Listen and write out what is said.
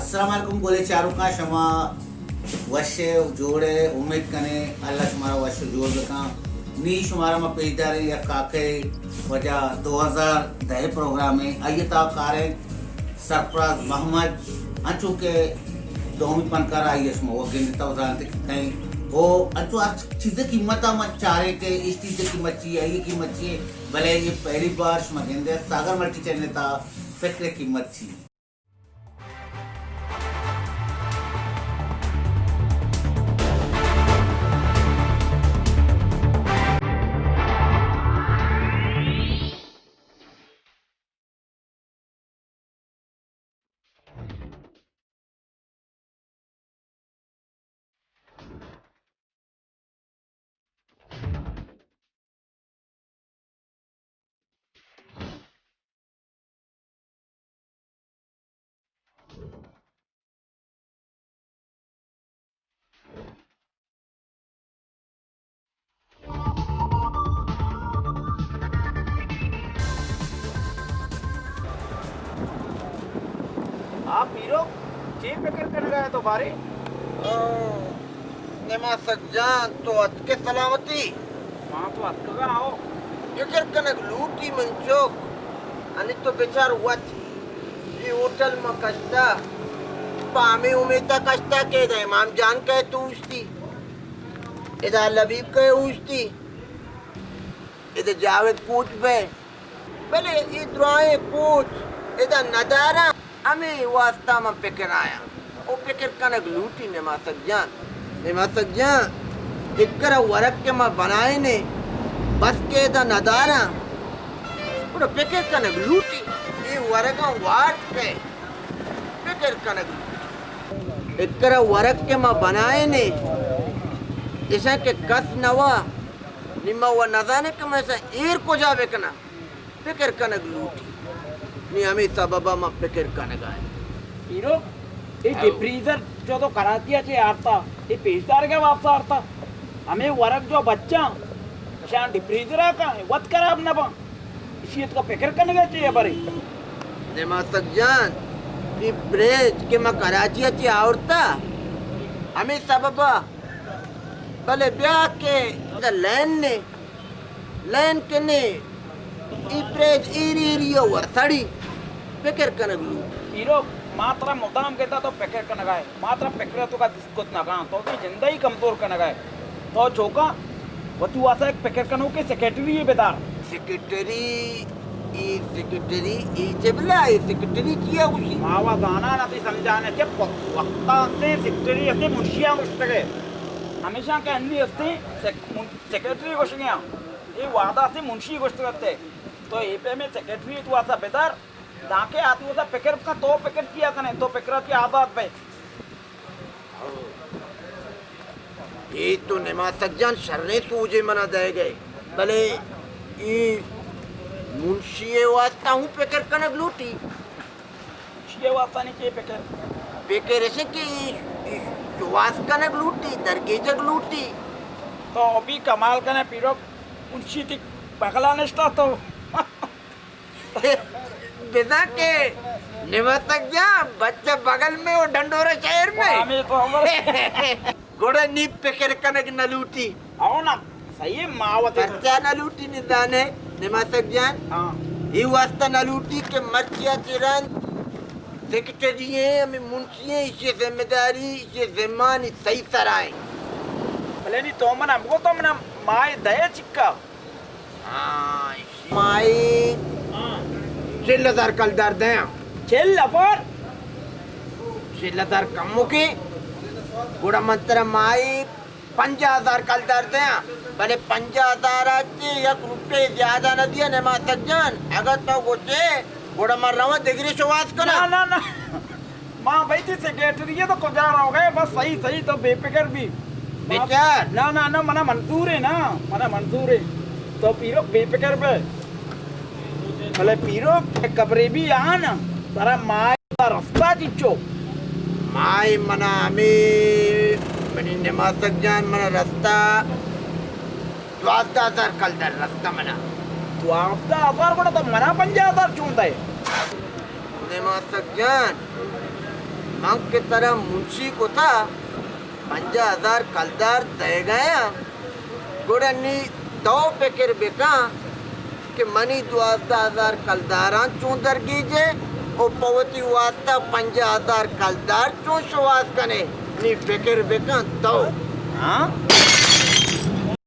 السلام علیکم گلیں چاروکاں، شما وش ءُ جوڑ ئے؟ امید کنیں اللہ شمارا وش ءُ جوڑ بکن۔ نی شمارا ما پیش داریں یک کاکے، واجہ دو ہزار دہ پروگرام ءَ، آئی ءِ تہا کاریں سرفراز محمد، انچو کہ دومی پنکار آئی ءَ شما وت گندتا ءُ زانتے کہ کئے او، انچو ہر چیز ءِ قیمت ءَ ما چاریں کہ اے چیز ءِ قیمت چی اے، آئی ءِ قیمت چی اے، بلے اے پہلی بار شما گندے ساگر ملٹی چینل ءِ تہا فکر ءِ قیمت چی اے۔ آ پیرو، چے پکر کنگا ئے تو بارے؟ او، نماسگ جان، تو اتکے سلامتی؟ ما تو اتکگا آؤ۔ پکر کنگ لوٹی من چک، انی تو بچار وت۔ اے ہوٹل ما کشتا، پہ ہمے امیتا کشتا کہ ادا امام جان کئے تو اوشتی، ادا لبیب کئے اوشتی، ادا جاوید کوچ بئے، بلے اے درائیں کوچ ادا نداراں، ہمے واستا من پکر آیاں۔ او پکر کنگ لوٹی نماسگ جان۔ نماسگ جان، اکرا ورگ کہ ما بنائینے، بس کہ ادا نداراں، گڑا پکر کنگ لوٹی، اے ورگاں واٹ کئے؟ پکر کنگ لوٹی۔ اکرا ورگ کہ ما بنائینے، اشاں کہ کس نوا، نی ما و نزانیں کہ ما اشاں ایر کجا بکناں۔ پکر کنگ لوٹی۔ نی ہمے سبب ءَ من پکر کنگ ءَ آں۔ پیرو، اے ہو۔ ڈیپ فریزر جو تو کراچی ءَ چہ آرتا، اے پیش دارگ ءِ واسطہ آرتا؟ ہمے ورگ جو بچاں، اشاں ڈیپ فریزر ءَ کن، وت خراب نہ باں۔ اشی ءَ تو پکر کنگ ءَ چے برے؟ نماسگ جان، اے فریج کہ ما کراچی ءَ چہ آورتا، ہمے سبب ءَ۔ بلے بیا کہ لین نے لین کنے، اے فریج ایری ایری ءَ ور سڑی، پکر کنگ لوٹ۔ پیرو، ما ترا مدام گنداں تو پکر کنگا ئے، ما ترا پکر ءِ توکا دیست کت نہ کن، تو وتی جند ءَ ہی کمزور کنگا ئے۔ تو چوکاں وتی واسطہ یک پکر کنوکیں سیکرٹری یے بدار۔ سیکرٹری، اے سیکرٹری، اے چے بلا، اے سیکرٹری چیا گوشی؟ ما وا زاناں نہ، تئی سمجھانے چہ وقتا ہستیں سیکرٹری ہستیں منشیاں گوشتگ ئے۔ ہمیشاں کہ انی ہستیں سیک-، من-، سیکرٹری گوشگ ءَ آں۔ اے وہد ءَ ہستیں منشی گوشتگ ات ئے۔ تو اے پیمیں سیکرٹری تو واسطہ بدار، دانکہ آ تو واسطہ پکر بکن، تو پکر چیا کنے، تو پکر ءَ چہ آزاد بئے۔ اے تو نماسگ جان شریں سوجے منا دئیگ ئے، بلے اے منشی ءِ واسطہ ہوں پکر کنگ لوٹی۔ چی ءِ واسطہ نی چے پکر؟ پکر اش کہ اے، اے شواز کنگ لوٹی، درگیجگ لوٹی۔ تو ابھی کمال کنے پیرو، منشی تئی بغلا نشتا تو۔ بزاں کہ نماسگ جان، بچہ بغل میں اور ڈھنڈورا شہر میں۔ ہمیں تو ہمارا گڑا نی پکر کنگ نہ لوٹی۔ او نا، صحیح ما وتے۔ پرچا نہ لوٹی نزانے، نماسگ جان؟ ہاں۔ اے واسطہ نہ لوٹی کہ مرچی ءَ چہ رند سیکرٹری ایں، ہمے منشی ایں، ایشی ذمہ داری، ایشی ذمہ نی تئی سرا ایں۔ بلے نی تو منا بگو تو منا ماہ ءَ دئے چکا؟ ہاں، ایشی ماہ ءَ چل ہزار کلدار دیاں۔ چل ہزار؟ چل ہزار کموکیں، گڑا من ترا ماہ ءَ پنجاہ ہزار کلدار دیاں، بلے پنجاہ ہزار ءَ چہ یک روپے زیادہ نہ دیاں نماسگ جان۔ اگاں تو گوشے، گڑا من رواں دگرے شواز کناں۔ نہ، نہ، نہ۔ ما بھئی تئی سیکرٹری ءَ تو کجا روگ ئے؟ بس صحیح، صحیح، تو بے فکر بی۔ بچار۔ نہ، نہ، نہ، منا منظور ایں نا، منا منظور ایں۔ تو پیرو بے فکر بے۔ بلے پیرو، خبرے بی آ نا، ترا ماہ ءَ رستہ چنچو؟ ماہ ءَ منا ہمے، منی نماسگ جان، منا رستہ دوازدہ ہزار کلدار رستہ منا۔ دوازدہ ہزار؟ گڑا تو منا پنجاہ ہزار چون دئے؟ نماسگ جان، من کہ ترا منشی کتا، پنجاہ ہزار کلدار دئیگایاں، گڑا نی تو پکر بکن کہ منی دوازدہ ہزار کلداراں چون درگیجے او پہ وتی واسطہ پنجاہ ہزار کلدار چون شواز کنے، نی پکر بکن تو۔ ہاں؟